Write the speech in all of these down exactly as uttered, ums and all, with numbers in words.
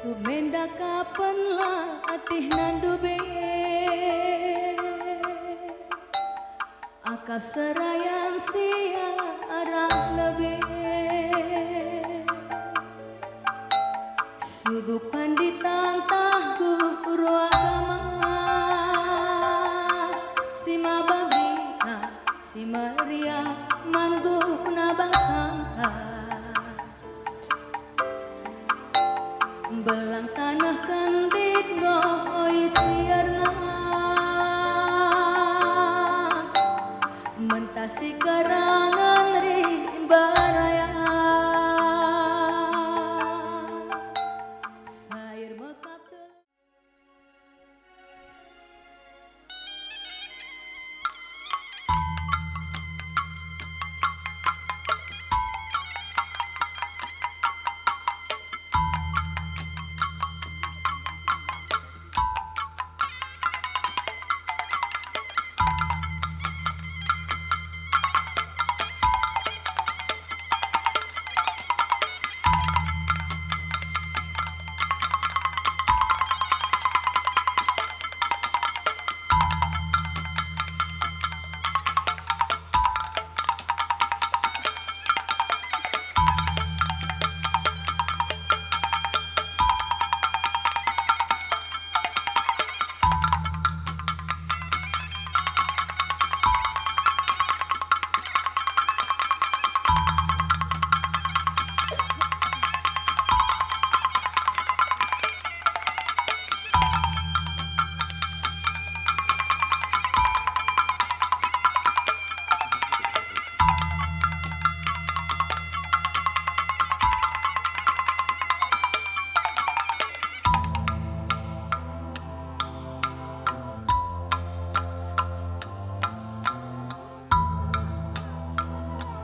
Menda kapenlah atihna ndube, akap serayan si arah lebe. Subuk pandita ntah guru agama, si maba berita si meriah man guna bangsa. Belang taneh kendit nggo oi siarna, mentasi kerangen rimba raya. Sair mekap tel-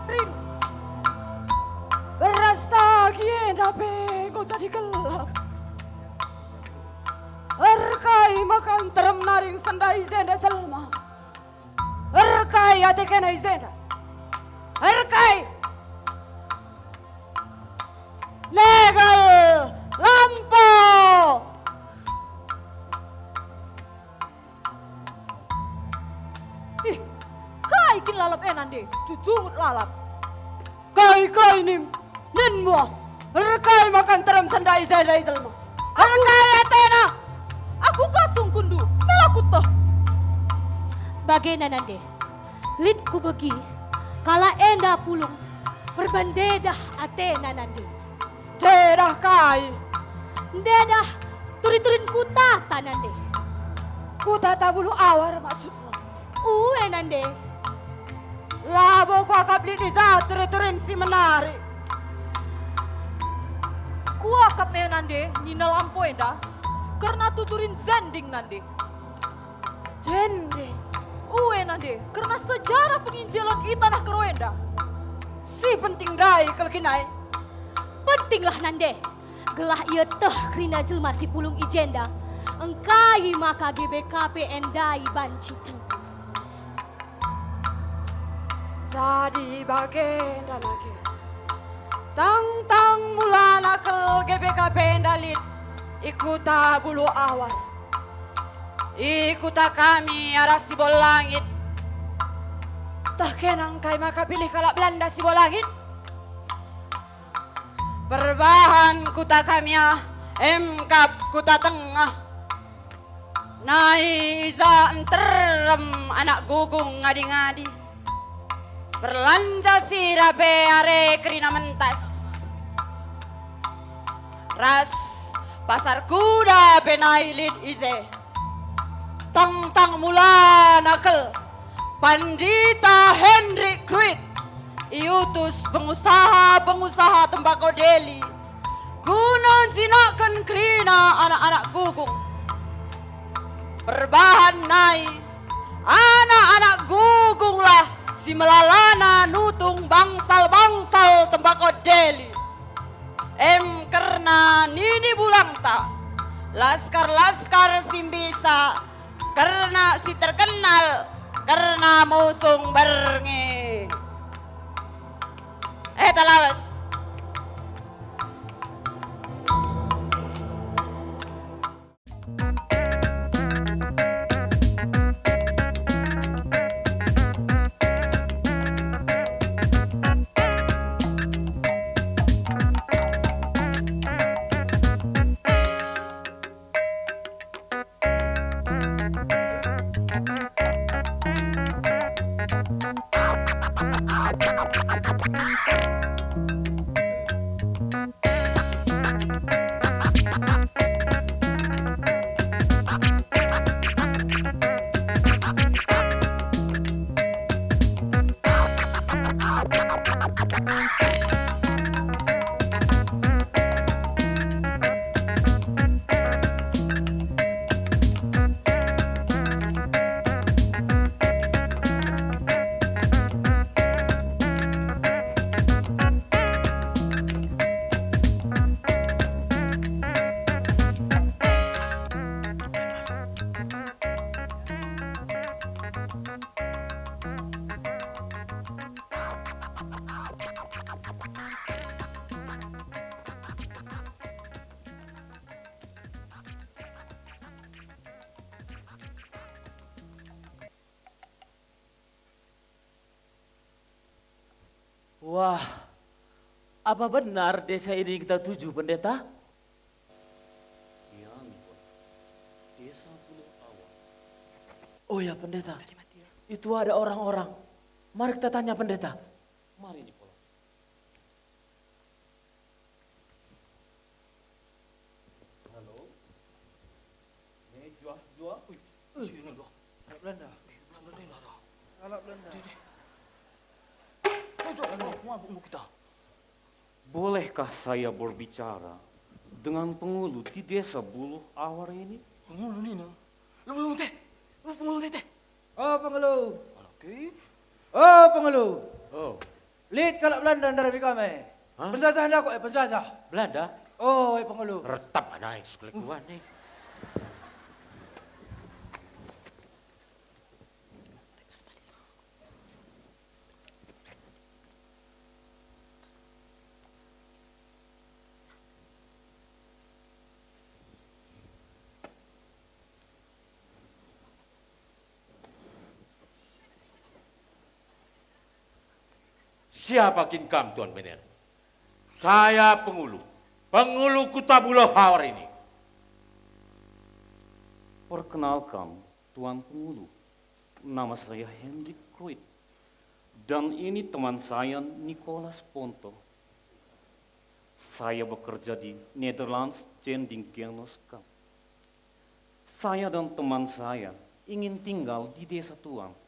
Rin. Beras tagi enda pe enggo jadi gelap. Erkai maka nterem nari senda i jenda jelma? Erkai ate kena i jenda? Erkai! Legal! Lampo! Ih, kai kin lalap e nande? Jujungut lalap. Kai, kai nim? Ninmu ah. Erkai maka nterem senda i jenda jelma? Aku Erkai atena? Aku kasungkunndu, melaku teh. Bagena nande. Lit kubegi, kalak enda pulung, perban ndedah atena nande. Ndedah kai? Ndedah turi-turin kutata nande. Kutata bulu awar maksudmu? Ue nande. Labo kuakap lit i ja turi-turin si menarik. Kuakap me nande nina lampo enda kerna tuturin jending nande. Jending? Ue nande, kerna sejarah penginjilen i taneh Karo enda. Si penting ndai kal kin ai? Pentinglah nande, gelah ieteh kerina jelma si pulung i jenda, engkai maka G B K P ndai banci pulung. Jadi bagenda nage. Tangtang mulana kal G B K P enda lit i kuta Bulu Awar. I kuta kami arah Sibolangit. Teh kena engkai maka pilih kalak Belanda Sibolangit? Perbahan kuta kami ah, emkap kuta tengah. Nai i ja nterem anak gugung ngadi-ngadi. Perlanja sira pe are kerina mentas. Ras pasar kuda pe nai lit i je. Tangtang mulana kal Pandita Hendrik Kruit iutus pengusaha-pengusaha tembako Deli guna njinakken kerina anak-anak gugung. Perbahan nai, anak-anak gugunglah si melalana nutung bangsal-bangsal tembako Deli. Em kerna nini bulangta, laskar-laskar si mbisa, kerna si terkenal, kerna musung berngi. Eh, ta lawes. Wah, apa benar desa ini kita tuju, Pendeta? Ya, Nikolas. Desa Buluh Awar. Oh ya, Pendeta. Itu ada orang-orang. Mari kita tanya, Pendeta. Mari, Nikolas. Halo? Nih, Juah, Juah. Ui, sini, Juah. Anak Belanda. Anak Belanda ini, Juah. Anak Belanda. Deh, deh. Ayo, Juah, ayo, mabuk enggo kita. Bolehkah saya berbicara dengan pengulu di desa Buluh Awar ini? Pengulu nina? Lu, lu, teh. Lu pengulu, teh. Oh, pengulu. Oke. Oh, pengulu. Oh. Lit kalak Belanda ndarami kami. Hah? Penjajah ndako, eh, penjajah. Belanda? Oh, eh, pengulu. Retap anak sekelekuan nih. Siapa kin kam, Tuan Menel? Saya pengulu, pengulu Kuta Buluh Awar ini. Perkenalkan, Tuan Pengulu, nama saya Hendrik Kruit, dan ini teman saya, Nikolas Ponto. Saya bekerja di Netherlands Cending Genos Cup. Saya dan teman saya ingin tinggal di desa Tuan.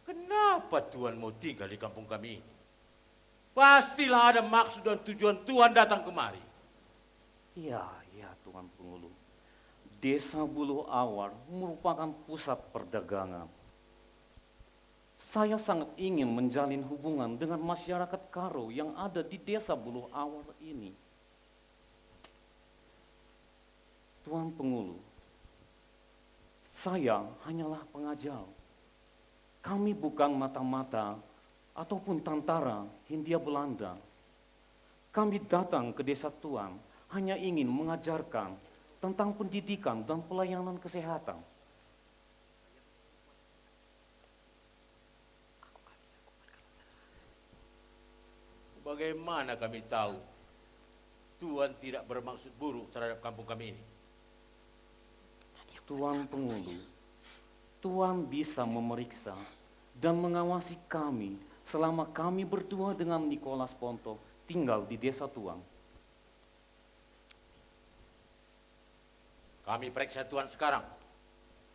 Kenapa Tuan mau tinggal di kampung kami ini? Pastilah ada maksud dan tujuan Tuan datang kemari. Ya, ya, Tuan Pengulu. Desa Buluh Awar merupakan pusat perdagangan. Saya sangat ingin menjalin hubungan dengan masyarakat Karo yang ada di Desa Buluh Awar ini. Tuan Pengulu, saya hanyalah pengajal. Kami bukan mata-mata ataupun tentara Hindia Belanda. Kami datang ke desa Tuan hanya ingin mengajarkan tentang pendidikan dan pelayanan kesehatan. Bagaimana kami tahu Tuan tidak bermaksud buruk terhadap kampung kami ini? Tuan Pengulu, Tuan bisa memeriksa dan mengawasi kami selama kami berdua dengan Nikolas Ponto tinggal di desa Tuan. Kami periksa Tuan sekarang,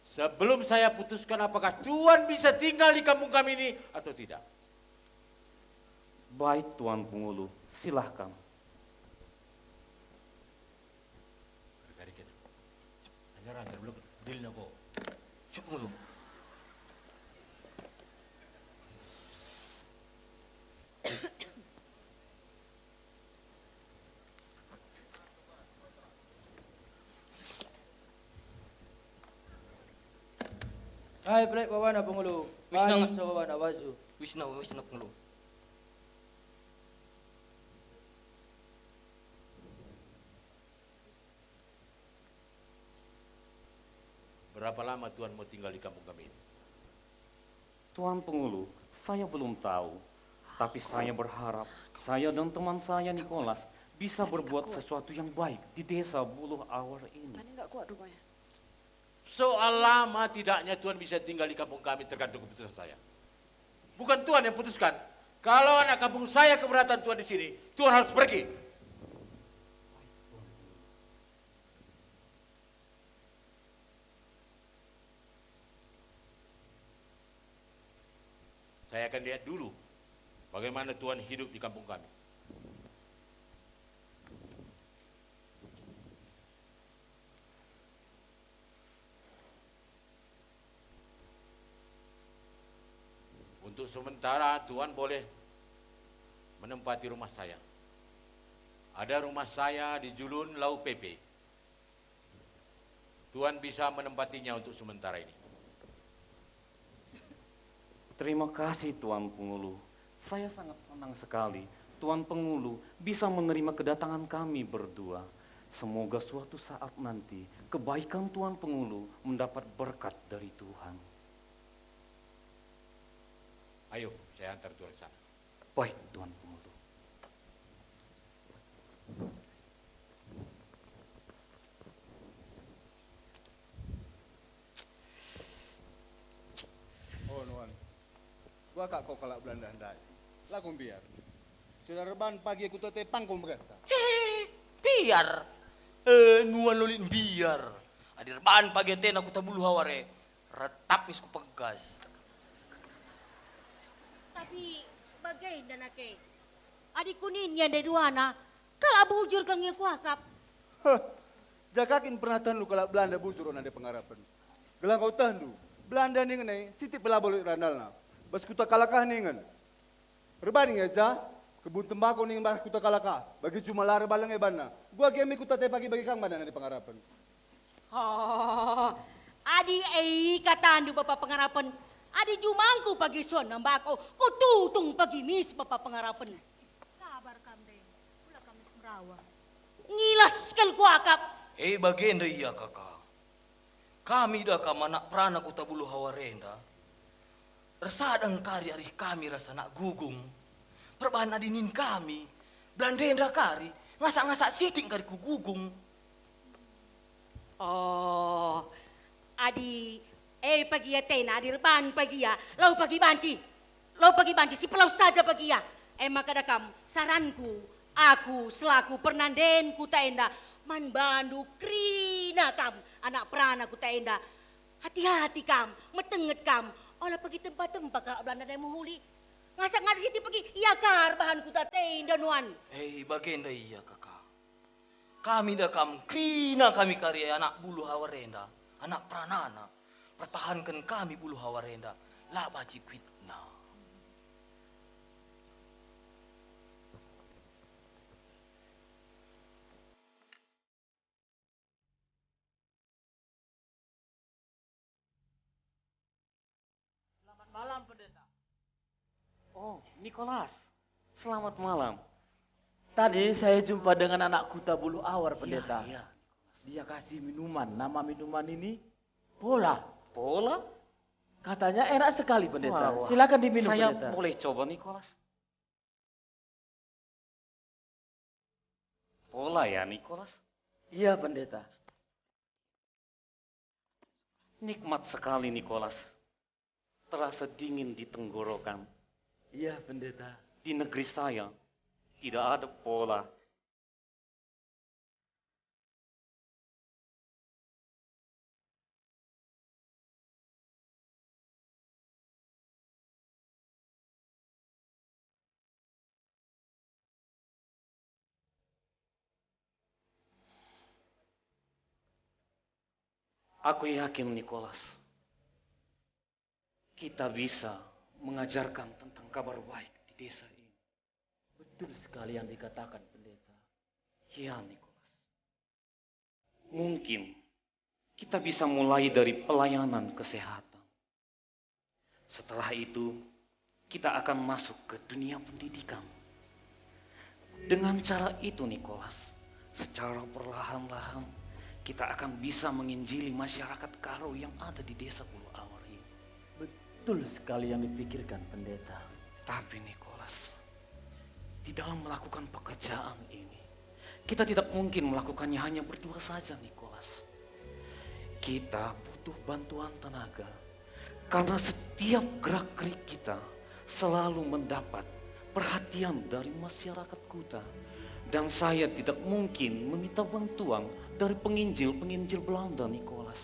sebelum saya putuskan apakah Tuan bisa tinggal di kampung kami ini atau tidak. Baik, Tuan Pengulu, silahkan. Gari-gari kita. Anjar-anjar, belum dilna ko. Siap, Pengulu. Ai, brek wawana, Pengulu. Wis, ai, nang. Ngenca wawana, waju. Wis, nang, wis, nang, Pengulu. Berapa lama Tuan mau tinggal di kampung kami ini? Tuan Pengulu, saya belum tahu. Tapi saya berharap, saya dan teman saya, Nikolas, bisa berbuat sesuatu yang baik di desa Buluh Awar ini. Tani nggak kuat rupanya. Soal lama tidaknya Tuan bisa tinggal di kampung kami tergantung keputusan saya. Bukan Tuan yang putuskan. Kalau anak kampung saya keberatan Tuan di sini, Tuan harus pergi. Saya akan lihat dulu bagaimana Tuan hidup di kampung kami. Untuk sementara, Tuan boleh menempati rumah saya. Ada rumah saya di Julun, Lau Pepe. Tuan bisa menempatinya untuk sementara ini. Terima kasih, Tuan Pengulu. Saya sangat senang sekali Tuan Pengulu bisa menerima kedatangan kami berdua. Semoga suatu saat nanti kebaikan Tuan Pengulu mendapat berkat dari Tuhan. Ayo, saya antar Tuan ke sana. Baik, Tuan Pengulu. Oh, nuan. Kuakap kau kalak Belanda ndai. La kum mbiar. Sida erban pagi aku tete pangkul merasa. He, mbiar. Eh, nuan lit mbiar. Adi erban pagi atena Kuta Buluh Awar e, retap mis kupegas. Tapi bagenda nake. Adi kuninna ndai duana, kalak bujur kal nge kuakap. Heh, ja ka kin pernah tehndu kalak Belanda bujur ola ndai pengarapen? Gelah enggo tehndu, Belanda ningen e sitik pe labo lit randalna. Bas Kuta Kalakah ningen. Erban nge ja, kebun tembako ningen bas Kuta Kalakah, bagi juma la erbaleng e banna. Gua geme Kuta Tepagi bagi kam banna ndai pengarapen. Oh, adi e katandu Bapa Pengarapen, adi jumangku pagi suan nembako, kututung pagi mis Bapa Pengarapen. Sabar kam, Deng. Kula kam mis merawa. Ngilas kal kuakap. E, bagenda ia, Kaka. Kami da kam anak perana Kuta Buluh Awar enda. Ersada engkari arih kami ras anak Gugung. Perbahan adi nin kami, Belanda enda kari, ngasak-ngasak sitik engkari ku Gugung. Oh, adi e pagi atena, adi erban pagi ia, lau pagi banci. Lau pagi banci, sipelawes saja pagi ia. E maka da kam, saranku, aku selaku pernanden Kuta enda, man bandu kerina kam, anak perana Kuta enda. Hati-hati kam, metenget kam, ola pagi tempa-tempa kalak Belanda ndai mehuli. Ngasak-ngasak sitik pagi, ia ka erbahan Kuta enda nuan. Hei, bagenda ia, Kaka. Kami da kam, kerina kami kari anak Buluh Awar enda, anak peranana. Pertahanken kami Buluh Awar enda, la banci kuitna. Selamat malam, Pendeta. Oh, Nikolas. Selamat malam. Tadi saya jumpa dengan anak Kuta Buluh Awar, Pendeta. Iya, iya. Dia kasih minuman. Nama minuman ini Pola. Pola? Katanya enak sekali, Pendeta. Wah, wah. Silakan diminum, Pendeta. Saya boleh coba, Nikolas? Pola ya, Nikolas? Iya, Pendeta. Nikmat sekali, Nikolas. Terasa dingin di tenggorokan. Iya, Pendeta. Di negeri saya, tidak ada Pola. Aku yakin, Nikolas, kita bisa mengajarkan tentang Kabar Baik di desa ini. Betul sekali yang dikatakan Pendeta. Ya, Nikolas. Mungkin kita bisa mulai dari pelayanan kesehatan. Setelah itu, kita akan masuk ke dunia pendidikan. Dengan cara itu, Nikolas, secara perlahan-lahan kita akan bisa menginjili masyarakat Karo yang ada di Desa Bulu Awar ini. Betul sekali yang dipikirkan, Pendeta. Tapi, Nikolas, di dalam melakukan pekerjaan ini, kita tidak mungkin melakukannya hanya berdua saja, Nikolas. Kita butuh bantuan tenaga, karena setiap gerak-gerik kita selalu mendapat perhatian dari masyarakat Kuta. Dan saya tidak mungkin meminta bantuan dari penginjil-penginjil Belanda, Nikolas.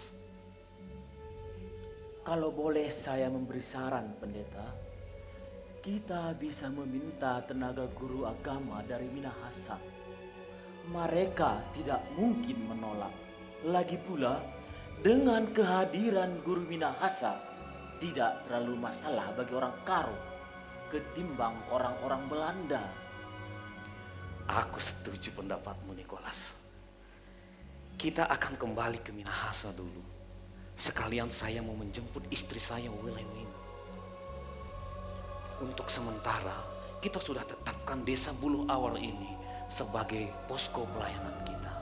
Kalau boleh saya memberi saran, Pendeta, kita bisa meminta tenaga guru agama dari Minahasa. Mereka tidak mungkin menolak. Lagi pula, dengan kehadiran guru Minahasa, tidak terlalu masalah bagi orang Karo ketimbang orang-orang Belanda. Aku setuju pendapatmu, Nikolas. Kita akan kembali ke Minahasa dulu. Sekalian saya mau menjemput istri saya, Wilhelmina. Untuk sementara, kita sudah tetapkan Desa Buluh Awar ini sebagai posko pelayanan kita.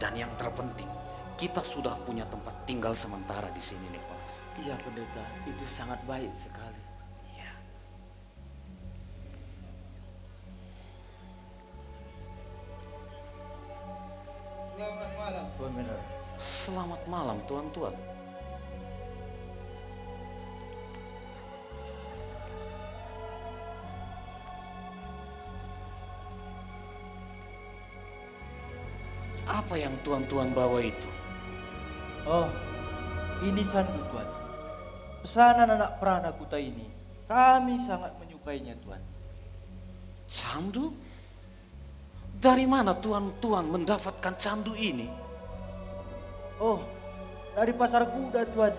Dan yang terpenting, kita sudah punya tempat tinggal sementara di sini, Nikolas. Iya, Pendeta, itu sangat baik sekali. Iya. Selamat malam, Tuan Miller. Selamat malam, tuan-tuan. Apa yang tuan-tuan bawa itu? Oh, ini candu, Tuan. Pesanan anak perana kuta ini. Kami sangat menyukainya, Tuan. Candu? Dari mana tuan-tuan mendapatkan candu ini? Oh, dari Pasar Kuda, Tuan.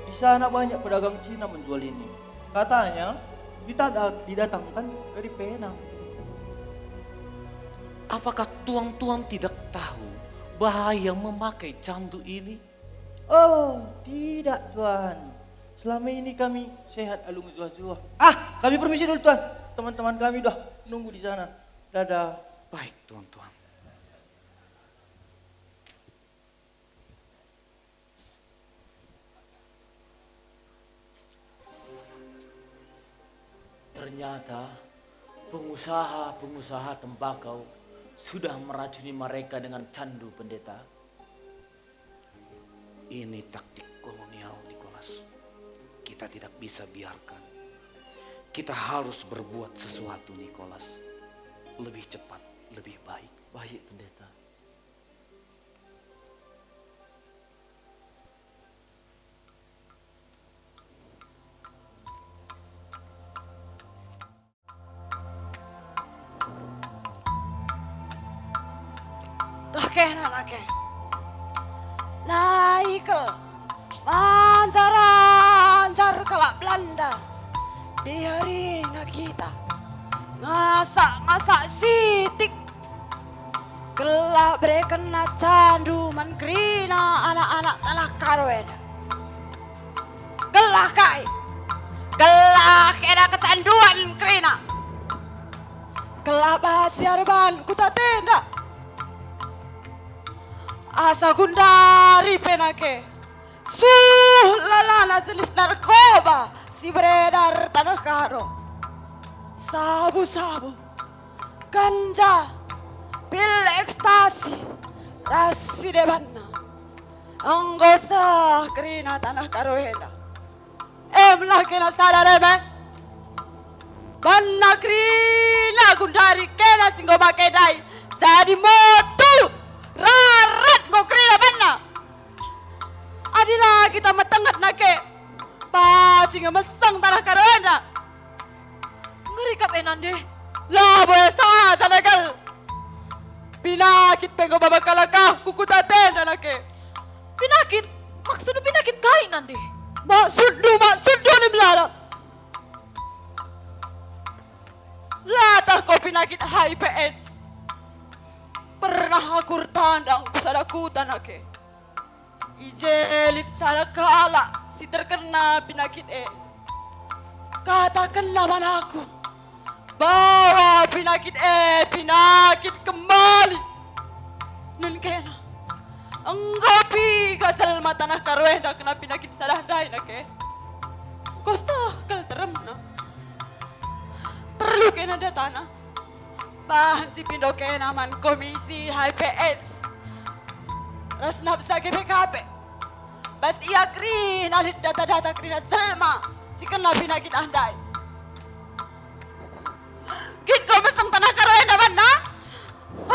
Di sana banyak pedagang Cina menjual ini. Katanya, ditada-, didatangkan dari Penang. Apakah tuan-tuan tidak tahu bahaya memakai candu ini? Oh, tidak, Tuan. Selama ini kami sehat alu mejuah-juah. Ah, kami permisi dulu, Tuan. Teman-teman kami udah nunggu di sana. Dadah. Baik, tuan-tuan. Ternyata pengusaha-pengusaha tembakau sudah meracuni mereka dengan candu, Pendeta. Ini taktik kolonial, Nikolas. Kita tidak bisa biarkan. Kita harus berbuat sesuatu, Nikolas. Lebih cepat, lebih baik. Baik, Pendeta. Tah kena nake. Nai kal manjar-anjar kalak Belanda. Diarina kita ngasak-ngasak sitik. Gelah berekenna candu man kerina anak-anak tanah Karo enda. Gelah kai? Gelah kena kecanduan kerina. Gelah banci erban kuta enda. Asa gundari pe nake. Suh lalana jenis narkoba si beredar tanah Karo. Sabu-sabu, ganja, pil ekstasi, ras si debanna. Enggo seh kerina tanah Karo enda. Emlah kena sada reme. Banna kerina gundari kena si enggo make ndai jadi motu. Rarat enggo kerina banna. Adi la kita metenget nake, banci nge meseng tanah Karo enda. Ngeri kap e nande. Labo e saja nake. Pinakit pe enggo maba kalak ah ku kuta enda nake. Pinakit? Maksudndu pinakit kai nande? Maksudndu, maksudndu ni melarat. Latah ko pinakit H I V AIDS. Pernah aku ertandang ku sada kuta nake. I je lit sada kalak si terkena pinakit e. Katakenna man aku bahwa pinakit e pinakit kembali. Nen kena, enggo piga jelma tanah Karo enda kena pinakit sada ndai nake. Enggo seh kal teremna. Perlu kena datana. Banci pindo kena man Komisi H I V AIDS ras nafsa K P K P. Bas ia kerina lit data-data kerina jelma si kena pinakit ah ndai. Kin ko meseng tanah Karo enda banna?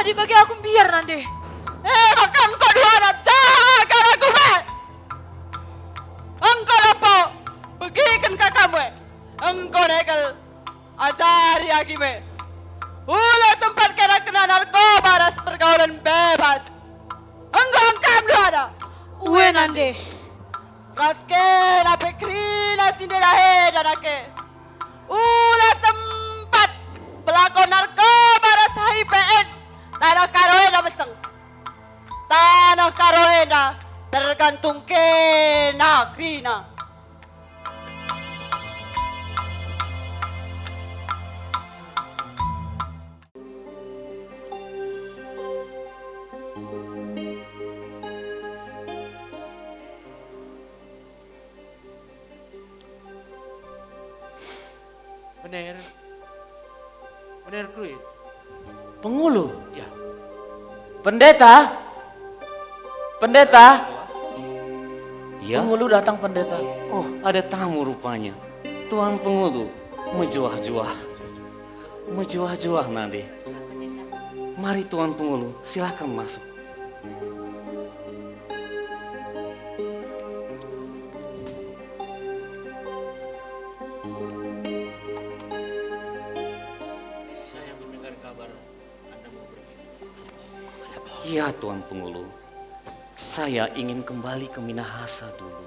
Adi bage aku mbiar nande. Eh, maka engko duana jaga aku be. Engko labo, begiken ka kamu e. Engko nekel. Ajari agi me. Ula sempat kena-kena narkoba ras pergaulan bebas. Enggo engkam duana. Ue nande. Ras kena pe kerina si ndai enda nake. Ula sempat pelako narkoba ras H I V AIDS tanah Karo enda meseng. Tanah Karo enda tergantung kena kerina. Bener. Bener, Kruid. Pengulu. Ya. Pendeta. Pendeta. Ya. Pengulu datang, Pendeta. Oh, ada tamu rupanya. Tuan Pengulu, mejuah-juah. Mejuah-juah nande. Mari, Tuan Pengulu, silakan masuk. Saya mendengar kabar Anda mau pergi. Ya, Tuan Pengulu. Saya ingin kembali ke Minahasa dulu.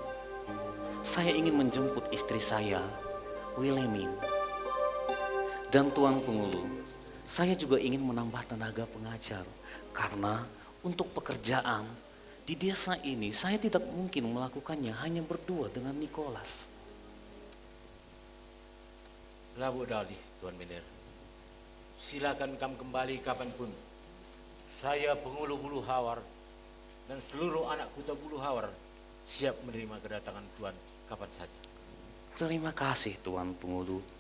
Saya ingin menjemput istri saya, Wilhelmine. Dan Tuan Pengulu, saya juga ingin menambah tenaga pengajar, karena untuk pekerjaan di desa ini saya tidak mungkin melakukannya hanya berdua dengan Nicholas. Labo dalih, Tuan Miner. Silakan kam kembali kapanpun. Saya Pengulu Buluhawar dan seluruh anak kuta Buluhawar siap menerima kedatangan Tuan kapan saja. Terima kasih, Tuan Pengulu.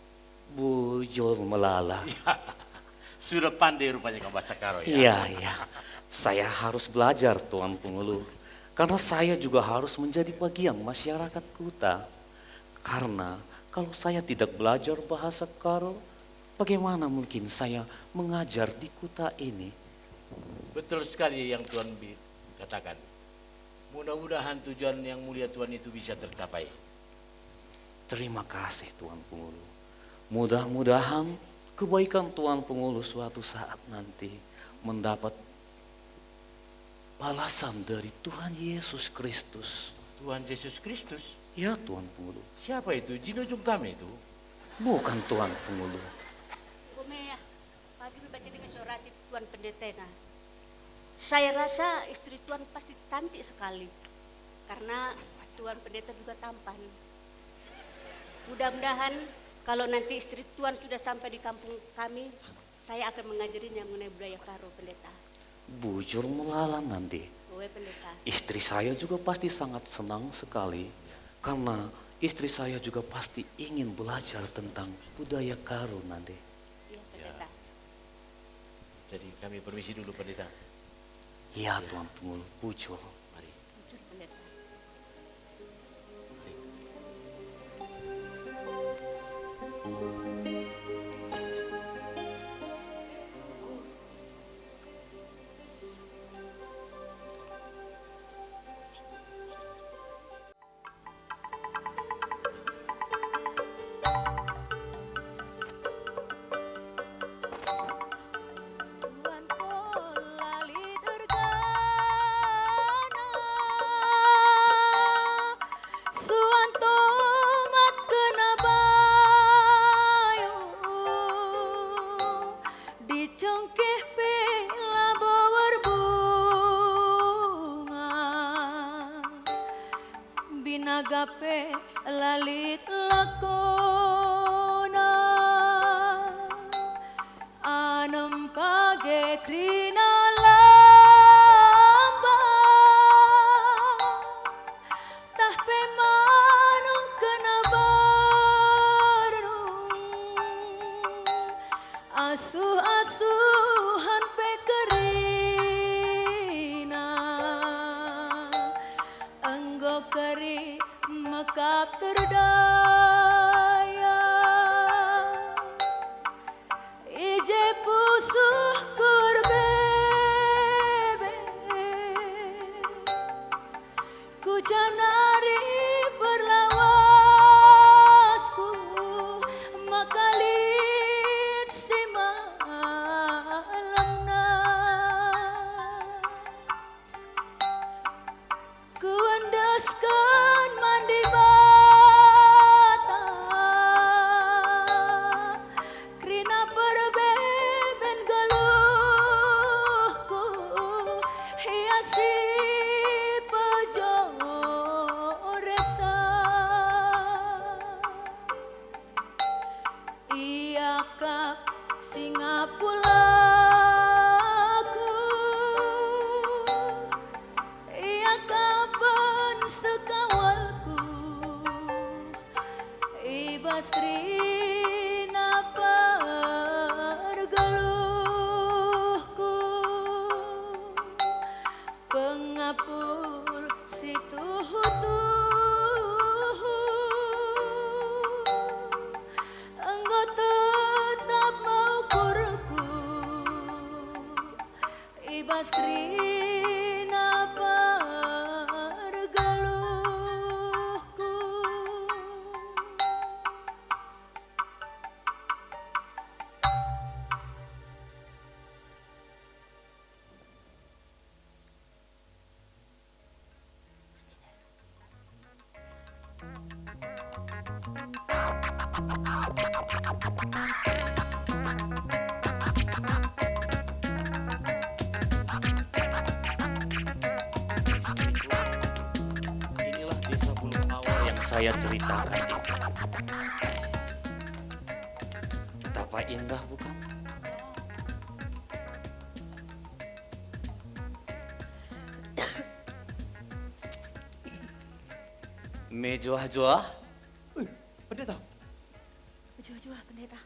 Bujur melala. Ya, sudah pandai rupanya kam bahasa Karo, ya? Iya, iya. Saya harus belajar, Tuan Pengulu. Karena saya juga harus menjadi bagian masyarakat kuta. Karena kalau saya tidak belajar bahasa Karo, bagaimana mungkin saya mengajar di kuta ini? Betul sekali yang Tuan Bi katakan. Mudah-mudahan tujuan yang mulia Tuan itu bisa tercapai. Terima kasih, Tuan Pengulu. Mudah-mudahan kebaikan Tuan Pengulu suatu saat nanti mendapat balasan dari Tuhan Yesus Kristus. Tuhan Yesus Kristus? Ya, Tuan Pengulu. Siapa itu? Jinujung kami itu? Bukan, Tuan Pengulu. Pagi me baca denga suara ati Tuan Pendeta ena. Saya rasa istri Tuan pasti cantik sekali, karena Tuan Pendeta juga tampan. Mudah-mudahan kalau nanti istri Tuan sudah sampai di kampung kami, saya akan mengajarinya mengenai budaya Karo, Pendeta. Bujur melala nande. Oe, Pendeta. Istri saya juga pasti sangat senang sekali, karena istri saya juga pasti ingin belajar tentang budaya Karo nande. Iya, Pendeta. Jadi kami permisi dulu, Pendeta. Iya, Tuan Pengulu, bujur. Mari. Bujur, Pendeta. Mari. Suan tomat kena bayu, dicengkeh pe labo erbunga. Binaga pe la lit lakona, anem page kerina lamba, tah pe manung kena barnung. Asuh-asuhan pe kerina, enggo keri mekap terdaya. I je pusuhku erbebe. Ku janari perlawasku maka lit si malemna. Kuendesken man Dibata kerina perbeben geluhku, ia si pejoresa. Iakap singapulaku, iakapen sekawalku, i bas kerina Kerina pergeluhku. Inilah desa Bulu Awar yang saya ceritakan itu. Betapa indah, bukan? Mejuah-juah. Eh, pendeta. Mejuah-juah, pendeta.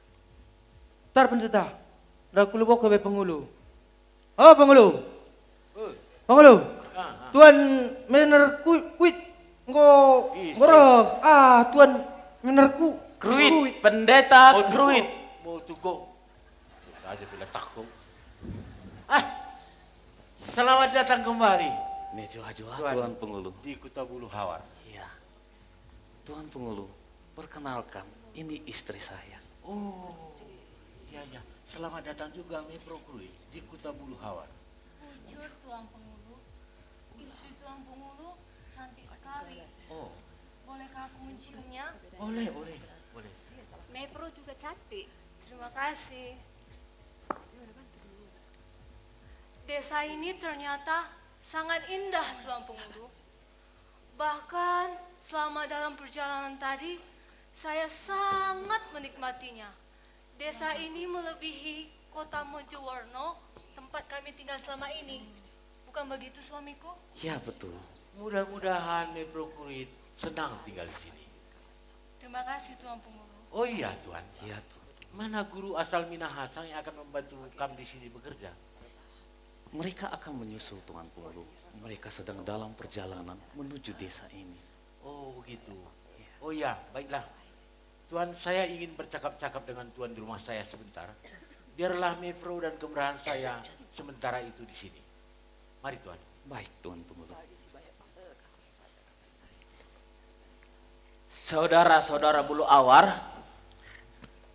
Tar pendeta. Dah kulebok ke be pengulu. Oh, pengulu. Eh. Pengulu. Ah, ah. Tuan Mener Ku-, Kuit. Enggo, ih, enggo reh. Ah, Tuan Mener Ku-, Kruit, Kruit. Pendeta Kruit. Mau tugo. Saja bila takut. Ah, selamat datang kembali. Mejuah-juah, Tuan. Tuan Pengulu. Di Kuta Bulu Hawar. Iya. Tuan Pengulu, perkenalkan, ini istri saya. Oh, ya, ya. Selamat datang juga, Mepro Kruit, di Kuta Bulu Hawar. Bujur, Tuan Pengulu. Istri Tuan Pengulu cantik sekali. Oh. Bolehkah aku menciumnya? Boleh, boleh, boleh. Mepro juga cantik. Terima kasih. Desa ini ternyata sangat indah, Tuan Pengulu. Bahkan selama dalam perjalanan tadi, saya sangat menikmatinya. Desa ini melebihi kota Mojowarno, tempat kami tinggal selama ini. Bukan begitu, suamiku? Ya, betul. Mudah-mudahan Mepro Kruit senang tinggal di sini. Terima kasih, Tuan Pengulu. Oh iya, Tuan. Iya, Tuan. Mana guru asal Minahasa yang akan membantu kami di sini bekerja? Mereka akan menyusul, Tuan Pengulu. Mereka sedang dalam perjalanan menuju desa ini. Oh, begitu. Iya. Oh ya, baiklah. Tuan, saya ingin bercakap-cakap dengan Tuan di rumah saya sebentar. Biarlah Mepro dan kemerahan saya sementara itu di sini. Mari, Tuan. Baik, Tuan Pengulu. Saudara-saudara Bulu Awar,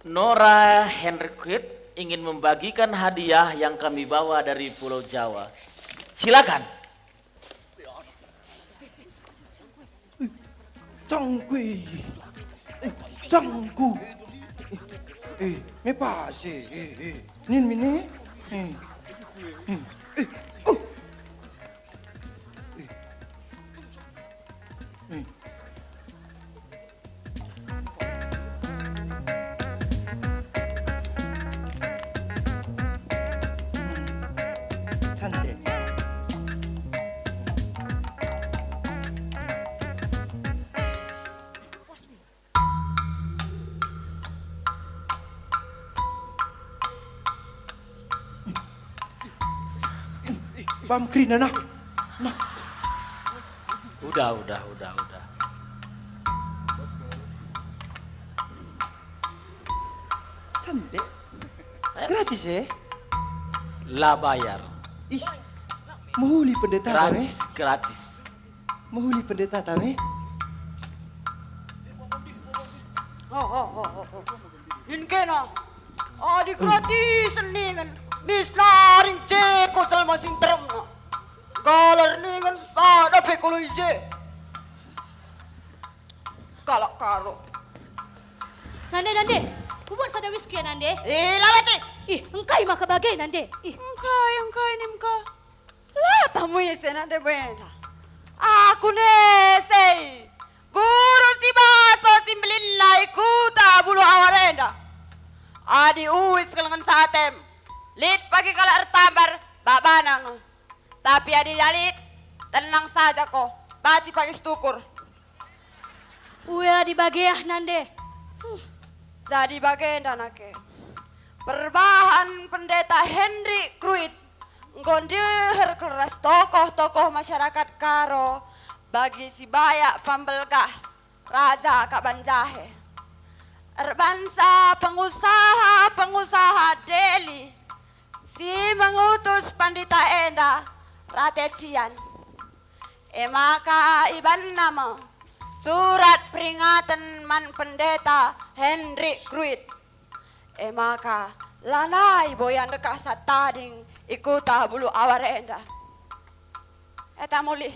Nora Henry Creed ingin membagikan hadiah yang kami bawa dari Pulau Jawa. Silakan. Cangkui. Eh, cangku. Eh, eh, me pase. Eh, eh. Nin mini. Eh. Eh, eh. Oh. Eh. Eh. Sante. Bam kerina, nah. Nah. Udah, udah, udah, udah. Sante. Gratis, eh? La bayar. Ih, mehuli pendeta kami. Gratis, gratis. Mehuli pendeta kami. Oh, oh, oh, oh, oh. Nin kena. Adi gratis ningen. Mis naring ceko celma sing teremna. Galar ningen sada pe kolo i je. Kalak karo. Nande, nande, kubuat sada whisky ya, nande. Eh, la banci. Ih, engkai maka bage, nande. Ih. Engkai, engkai nim ka. La tamu ise nande benda. Aku nese. Guru si baso si mbelinna i kuta Bulu Awar enda. Adi uis kelengen satem. Lit pagi kalak ertambar, babana nge. Tapi adi la lit, tenang saja ko, banci pagi situkur. Ue adi bage ah nande. Huh. Jadi bagenda nake. Perbahan Pendeta Henry Kruit enggo ndeher kel ras tokoh-tokoh masyarakat Karo bagi sibayak pambelgah Raja Kaban Jahe. Erbansa pengusaha-pengusaha Deli si mengutus pandita enda rate cian. E maka ibanna me surat peringaten man Pendeta Hendrik Kruit. E maka lanai bo ia ndekahsa tading i kuta Bulu Awar enda. Eta mulih.